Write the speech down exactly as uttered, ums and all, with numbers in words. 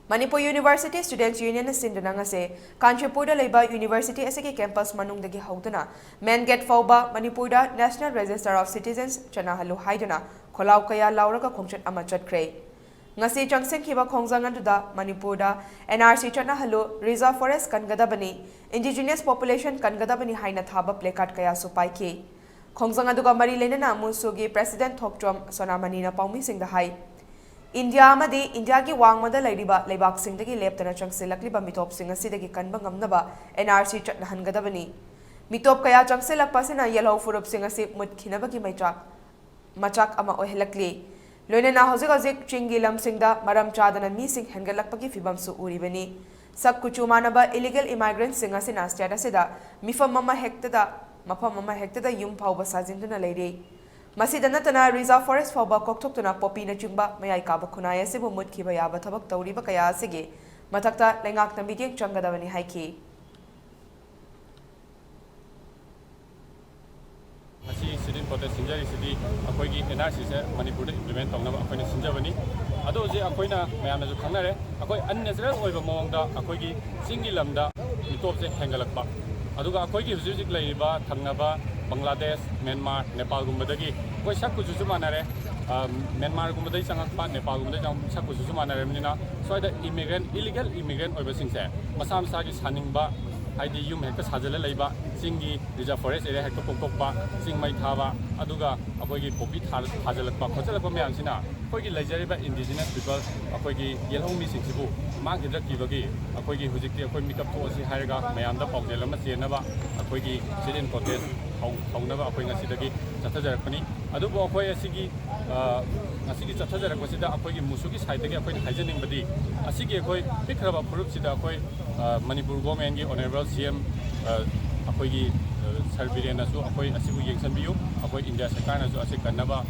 Manipur university ꯁ꯭ꯇꯨꯗꯦꯟꯠꯁ ꯌꯨꯅꯤꯌꯟꯅ ꯁꯤꯟꯗꯨꯅ ꯉꯁꯤ ꯀꯥꯟꯆꯤꯄꯨꯔꯗ ꯂꯩꯕ ꯌꯨꯅꯤꯚꯔꯁꯤꯇꯤ ꯑꯁꯤꯒꯤ ꯀꯦꯝꯄꯁ ꯃꯅꯨꯡꯗꯒꯤ ꯍꯧꯗꯨꯅ ꯃꯦꯟ ꯒꯦꯠ ꯐꯥꯎꯕ ꯃꯅꯤꯄꯨꯔꯗ ꯅꯦꯁꯅꯦꯜ ꯔꯦꯖꯤꯁꯇꯔ ꯑꯣꯐ ꯁꯤꯇꯤꯖꯦꯟꯁ ꯆꯠꯅꯍꯜꯂꯨ ꯍꯥꯏꯗꯨꯅ ꯈꯣꯜꯂꯥꯎ ꯀꯌꯥ ꯂꯥꯎꯔꯒ ꯈꯣꯡꯆꯠ ꯑꯃ ꯆꯠꯈ꯭ꯔꯦ꯫ ꯉꯁꯤ ꯆꯪꯁꯤꯟꯈꯤꯕ ꯈꯣꯡꯖꯪ ꯑꯗꯨꯗ ꯃꯅꯤꯄꯨꯔꯗ ꯑꯦꯟ ꯑꯥꯔ ꯁꯤ ꯆꯠꯅꯍꯜꯂꯨ, ꯔꯤꯖꯔꯚ ꯐꯣꯔꯦꯁ ꯀꯟꯒꯗꯕꯅꯤ, ꯏꯟꯗꯤꯖꯤꯅꯁ ꯄꯣꯄꯨꯂꯦꯁꯟ ꯀꯟꯒꯗꯕꯅꯤ ꯍꯥꯏꯅ ꯊꯥꯕ ꯄ꯭ꯂꯦꯀꯥꯔꯗ ꯀꯌꯥꯁꯨ ꯄꯥꯏꯈꯤ꯫ ꯈꯣꯡꯖꯪ ꯑꯗꯨꯒ ꯃꯔꯤ ꯂꯩꯅꯅ ꯃꯨꯁꯨꯒꯤ ꯄ꯭ꯔꯦꯁꯤꯗꯦꯟꯠ ꯊꯣꯛꯆꯣꯝ ꯁꯣꯅꯥꯃꯅꯤꯅ ꯄꯥꯎꯃꯤꯁꯤꯡꯗ ꯍꯥꯏ, ꯏꯟꯗꯤꯌꯥ ꯑꯃꯗꯤ ꯏꯟꯗꯤꯌꯥꯒꯤ ꯋꯥꯡꯃꯗ ꯂꯩꯔꯤꯕ ꯂꯩꯕꯥꯛꯁꯤꯡꯗꯒꯤ ꯂꯦꯞꯇꯅ ꯆꯪꯁꯤꯜꯂꯛꯂꯤꯕ ꯃꯤꯇꯣꯞꯁꯤꯡ ꯑꯁꯤꯗꯒꯤ ꯀꯟꯕ ꯉꯝꯅꯕ ꯑꯦꯟ ꯑꯥꯔ ꯁꯤ ꯆꯠꯅꯍꯟꯒꯗꯕꯅꯤ꯫ ꯃꯤꯇꯣꯞ ꯀꯌꯥ ꯆꯪꯁꯤꯜꯂꯛꯄ ꯑꯁꯤꯅ ꯌꯦꯜꯍꯧ ꯐꯨꯔꯨꯞꯁꯤꯡ ꯑꯁꯤ ꯃꯨꯠꯈꯤꯅꯕꯒꯤ ꯃꯩꯆꯥꯛ, ꯃꯆꯥꯛ ꯑꯃ ꯑꯣꯏꯍꯜꯂꯛꯂꯤ꯫ ꯂꯣꯏꯅꯅ ꯍꯧꯖꯤꯛ ꯍꯧꯖꯤꯛ ꯆꯤꯡꯒꯤ ꯂꯝꯁꯤꯡꯗ ꯃꯔꯝ ꯆꯥꯗꯅ ꯃꯤꯁꯤꯡ ꯍꯦꯟꯒꯠꯂꯛꯄꯒꯤ ꯐꯤꯕꯝꯁꯨ ꯎꯔꯤꯕꯅꯤ꯫ ꯁꯛ ꯀꯨꯆꯨ ꯃꯥꯟꯅꯕ ꯏꯂꯤꯒꯦꯜ ꯏꯃꯥꯏꯒ꯭ꯔꯦꯟꯠꯁꯤꯡ ꯑꯁꯤꯅ ꯁ꯭ꯇꯦꯠ ꯑꯁꯤꯗ ꯃꯤꯐꯝ ꯑꯃ ꯍꯦꯛꯇꯗ, ꯃꯐꯝ ꯑꯃ ꯍꯦꯛꯇꯗ ꯌꯨꯝ ꯐꯥꯎꯕ ꯁꯥꯖꯤꯟꯗꯨꯅ ꯂꯩꯔꯤ꯫ ꯃꯁꯤꯗ ꯅꯠꯇꯅ ꯔꯤꯖꯔꯚ ꯐꯣꯔꯦꯁ ꯐꯥꯎꯕ ꯀꯣꯛꯊꯣꯛꯇꯨꯅ ꯄꯣꯄꯤꯅꯆꯤꯡꯕ ꯃꯌꯥꯏ ꯀꯥꯕ ꯈꯨꯟꯅꯥꯏ ꯑꯁꯤꯕꯨ ꯃꯨꯠꯈꯤꯕ ꯌꯥꯕ ꯊꯕꯛ ꯇꯧꯔꯤꯕ ꯀꯌꯥ ꯑꯁꯤꯒꯤ ꯃꯊꯛꯇ ꯂꯩꯉꯥꯛꯅ ꯃꯤꯠꯌꯦꯡ ꯆꯪꯒꯗꯕꯅꯤ ꯍꯥꯏꯈꯤ꯫ ꯉꯁꯤ ꯁꯤꯠ ꯏꯟ ꯄ꯭ꯔꯣꯇꯦꯁ ꯁꯤꯟꯖꯔꯤꯁꯤꯗꯤ ꯑꯩꯈꯣꯏꯒꯤ ꯑꯦꯟ ꯑꯥꯔ ꯁꯤꯁꯦ ꯃꯅꯤꯄꯨꯔꯗ ꯏꯝꯄ꯭ꯂꯤꯃꯦꯟ ꯇꯧꯅꯕ ꯑꯩꯈꯣꯏꯅ ꯁꯤꯟꯖꯕꯅꯤ꯫ ꯑꯗꯣ ꯍꯧꯖꯤꯛ ꯑꯩꯈꯣꯏꯅ, ꯃꯌꯥꯝꯅꯁꯨ ꯈꯪꯅꯔꯦ, ꯑꯩꯈꯣꯏ ꯑꯟꯅꯦꯆꯔꯦꯜ ꯑꯣꯏꯕ ꯃꯑꯣꯡꯗ ꯑꯩꯈꯣꯏꯒꯤ ꯆꯤꯡꯒꯤ ꯂꯝꯗ ꯃꯤꯇꯣꯞꯁꯦ ꯍꯦꯟꯒꯠꯂꯛꯄ, ꯑꯗꯨꯒ ꯑꯩꯈꯣꯏꯒꯤ ꯍꯧꯖꯤꯛ ꯍꯧꯖꯤꯛ ꯂꯩꯔꯤꯕ ꯊꯪꯅꯕ ꯕꯪꯒ꯭ꯂꯥꯗꯦꯁ, ꯃ꯭ꯌꯥꯟꯃꯥꯔ, ꯅꯦꯄꯥꯜꯒꯨꯝꯕꯗꯒꯤ ꯑꯩꯈꯣꯏ ꯁꯛ ꯀꯨꯆꯨꯁꯨ ꯃꯥꯟꯅꯔꯦ, ꯑ, ꯃ꯭ꯌꯥꯟꯃꯥꯔꯒꯨꯝꯕꯗꯒꯤ ꯆꯪꯉꯛꯄ, ꯅꯦꯄꯥꯜꯒꯨꯝꯕꯗꯒꯤ ꯆꯪꯉꯛꯄ ꯁꯛ ꯀꯨꯆꯨꯁꯨ ꯃꯥꯟꯅꯔꯕꯅꯤꯅ ꯁ꯭ꯋꯥꯏꯗ ꯏꯃꯤꯒ꯭ꯔꯦꯟ, ꯏꯂꯤꯒꯦꯜ ꯏꯃꯤꯒ꯭ꯔꯦꯟ ꯑꯣꯏꯕꯁꯤꯡꯁꯦ ꯃꯁꯥ ꯃꯁꯥꯒꯤ ꯁꯥꯅꯤꯡꯕ, ꯍꯥꯏꯗꯤ ꯌꯨꯝ ꯍꯦꯛꯇ ꯁꯥꯖꯤꯜꯂ ꯂꯩꯕ, ꯆꯤꯡꯒꯤ ꯔꯤꯖꯔꯚ ꯐꯣꯔꯦꯁ ꯑꯦꯔꯤꯌꯥ ꯍꯦꯛꯇ ꯀꯣꯛꯊꯣꯛꯄ, ꯆꯤꯡ ꯃꯩ ꯊꯥꯕ, ꯑꯗꯨꯒ ꯑꯩꯈꯣꯏꯒꯤ ꯄꯣꯄꯤ ꯊꯥ-, ꯊꯥꯖꯤꯜꯂꯛꯄ ꯈꯣꯠꯆꯜꯂꯛꯄ ꯃꯌꯥꯝꯁꯤꯅ ꯑꯩꯈꯣꯏꯒꯤ ꯂꯩꯖꯔꯤꯕ ꯏꯟꯗꯤꯖꯤꯅꯁ ꯄꯤꯄꯜ, ꯑꯩꯈꯣꯏꯒꯤ ꯌꯦꯜꯍꯧ ꯃꯤꯁꯤꯡꯁꯤꯕꯨ ꯃꯥꯡꯈꯤꯗ꯭ꯔꯛꯈꯤꯕꯒꯤ ꯑꯩꯈꯣꯏꯒꯤ ꯍꯧꯖꯤꯛꯇꯤ ꯑꯩꯈꯣꯏ ꯃꯤꯀꯞ ꯊꯣꯛꯑꯁꯤ ꯍꯥꯏꯔꯒ ꯃꯌꯥꯝꯗ ꯄꯥꯎꯖꯦꯜ ꯑꯃ ꯆꯦꯟꯅꯕ ꯑꯩꯈꯣꯏꯒꯤ ꯁꯤꯠ ꯏꯟ ꯄ꯭ꯔꯣꯇꯦꯁ ꯍꯧ-, ꯍꯧꯅꯕ ꯑꯩꯈꯣꯏ ꯉꯁꯤꯗꯒꯤ ꯆꯠꯊꯖꯔꯛꯄꯅꯤ꯫ ꯑꯗꯨꯕꯨ ꯑꯩꯈꯣꯏ ꯑꯁꯤꯒꯤ, ꯑ, ꯉꯁꯤꯒꯤ ꯆꯠꯊꯖꯔꯛꯄꯁꯤꯗ ꯑꯩꯈꯣꯏꯒꯤ ꯃꯨꯁꯨꯒꯤ ꯁꯥꯏꯠꯇꯒꯤ ꯑꯩꯈꯣꯏꯅ ꯍꯥꯏꯖꯅꯤꯡꯕꯗꯤ, ꯑꯁꯤꯒꯤ ꯑꯩꯈꯣꯏ ꯄꯤꯛꯈ꯭ꯔꯕ ꯐꯨꯔꯨꯞꯁꯤꯗ ꯑꯩꯈꯣꯏ, ꯑ, ꯃꯅꯤꯄꯨꯔ ꯒꯣꯔꯃꯦꯟꯒꯤ ꯑꯣꯅꯔꯦꯕꯜ ꯁꯤ ꯑꯦꯝ, ꯑ, ꯑꯩꯈꯣꯏꯒꯤ, ꯑ, ꯁꯔ ꯕꯤꯔꯦꯟꯅꯁꯨ ꯑꯩꯈꯣꯏ ꯑꯁꯤꯕꯨ ꯌꯦꯡꯁꯤꯟꯕꯤꯌꯨ, ꯑꯩꯈꯣꯏ ꯏꯟꯗꯤꯌꯥ ꯁꯔꯀꯥꯔꯅꯁꯨ ꯑꯁꯤ ꯀꯟꯅꯕ